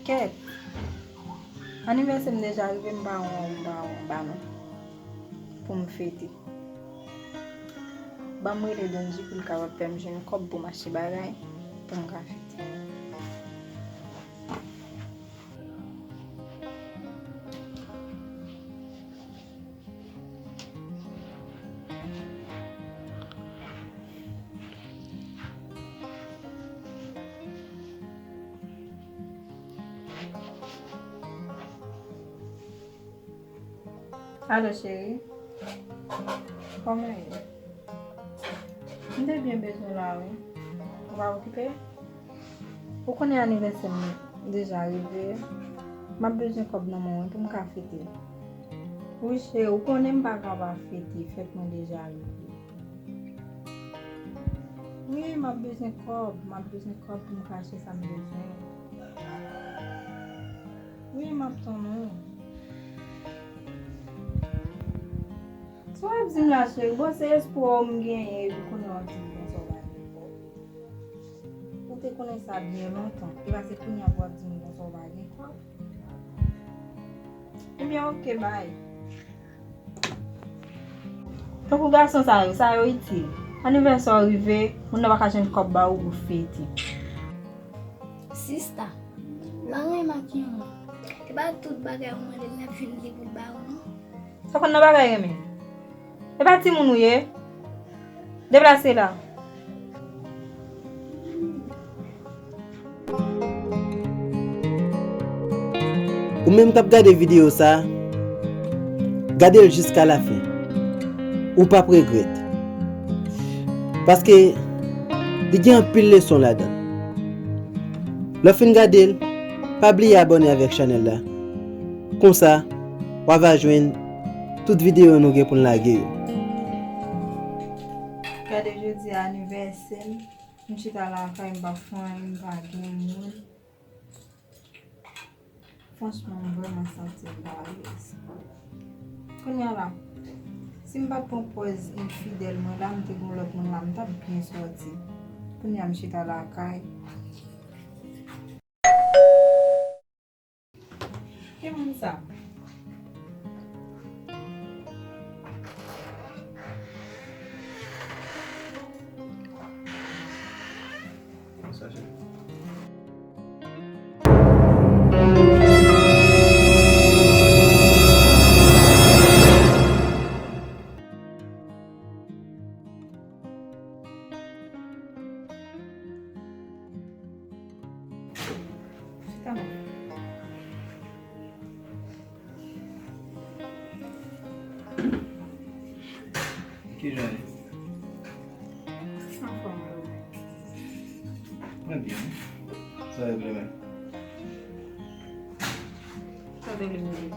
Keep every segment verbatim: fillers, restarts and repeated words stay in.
Kèt! Anivèsè m deja rive, m pa wè yon, m pa wè yon balon pou m fete. Ban m rele Donji pou l kapab fè m jwenn kòb pou m achte bagay pou m ka fete. Alo, cheri. Kòman w ye? M te byen bezwen w la, wi. Ou pa okipe? Ou konnen anivèsè m deja rive. M ap bezwen kòb nan men w pou m ka fete. Wi, cheri, ou konnen m pa ka pa fete, fèt mwen deja rive. Wi, m ap bezwen kòb, m ap bezwen kòb pou m ka achte sa m bezwen. Wi, m ap tann ou. Sa w ap di m la, cheri? Bon, se espwa w m genyen, epi kounye a w ap di m konsa w pa gen kòb. Ou te konnen sa byen lontan. E pa se kounye a pou w ap di m konsa w pa gen kòb. Ebyen, oke, bay. Tankou gason sa yo, sa yo itil. Anivèsè w rive, moun nan pa ka jwenn kòb ba ou pou fete. Sista, m pa renmen makiye w non. E pa tout bagay ou mande l, l ap jwenn li pou l ba ou non. Sa konn nan bagay renmen? E pa timoun ou ye? Deplase la. Ou menm k ap gade videyo sa, gade l jiska lafen. Ou p ap regrèt. Paske li gen anpil leson ladan l. Lè w fin gade l, pa bliye abòne avèk chanèl la. Konsa, w a va jwenn tout videyo nou gen pou n lage yo. Gade jodi a anivèsè m, m chita lakay m pa fè anyen, m pa gen moun. Franchman, m vrèman santi m pa alèz. Kounye a la, si m pa t pran pòz enfidèl mwen la, m te gen lòt moun la, m t ap byen sòti. Kounye a m chita lakay. Ki moun sa? Sa se. Chita non. Kijan w ye? Anfòm wi. Mwen byen wi. Sa w regle menm? Sa w te vle m regle?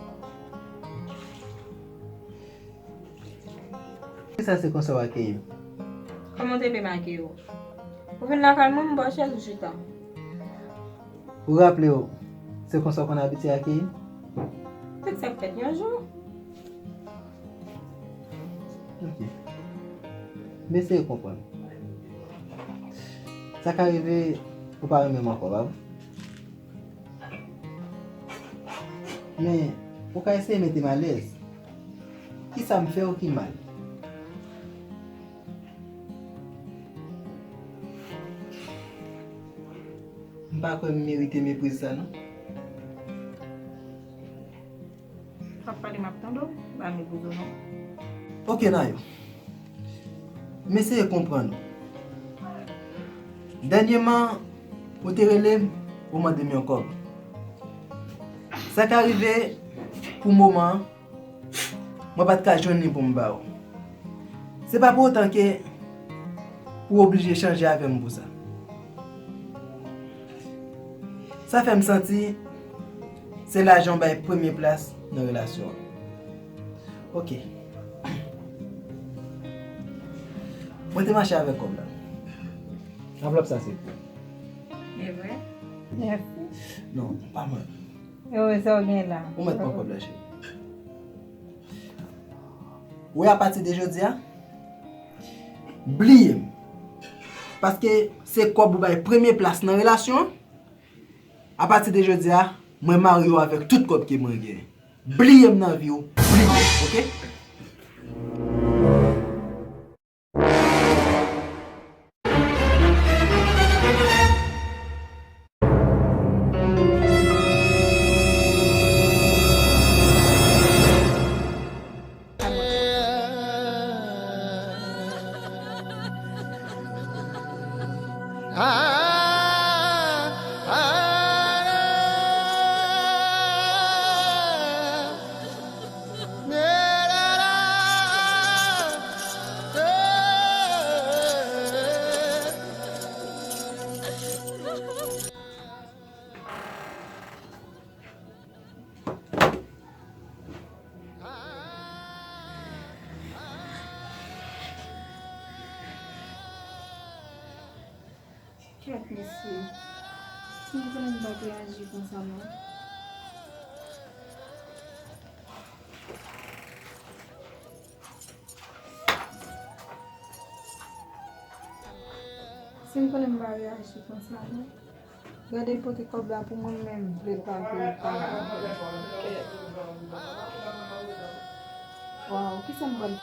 Poukisa se konsa w akeyi m? Kòman w te vle m akeyi w? Ou vin lakay mwen, m ba w chèz ou chita. Ou raple w, se konsa w konn abitye akeyi m? Tout sa k fèt yon jou. Ok. M eseye konprann. Sa ka rive ou pa renmen m ankò, pa vre? Men, ou ka eseye mete m alèz. Kisa m fè w ki mal? M pa kwè m merite mepriz sa non. W ap pale, m ap tande w, pa meprize w non. Ok, Nayo. M eseye konprann ou. Dènyèman, ou te rele m, ou mande m yon kòb. Sa ka rive, pou moman an, mwen pa t ka jwenn li pou m ba ou. Se pa pou otan ke ou oblije chanje avè m pou sa. Sa fè m santi se lajan w bay premye plas nan relasyon an. Ok. Mwen te mache avèk kòb la. Anvlòp sa se pou ou. E vre? Mèsi. Non, pa mwen. E wi, sa w gen la? Ou mèt pran kòb la, cheri. Ou wè, apati de jodi a, bliye m. Paske se kòb ou bay premye plas nan relasyon an. Apati de jodi a, mwen marye w avèk tout kòb ke mwen genyen. Bliye m nan vi w, bliye, oke? Kèt, mesye. Si w konnen m pa t reyaji konsa, non. Si m konnen m pa reyaji konsa, non. Gade pote kòb la pou mwen, men m vle pa vle pa. Waw, kisa m pral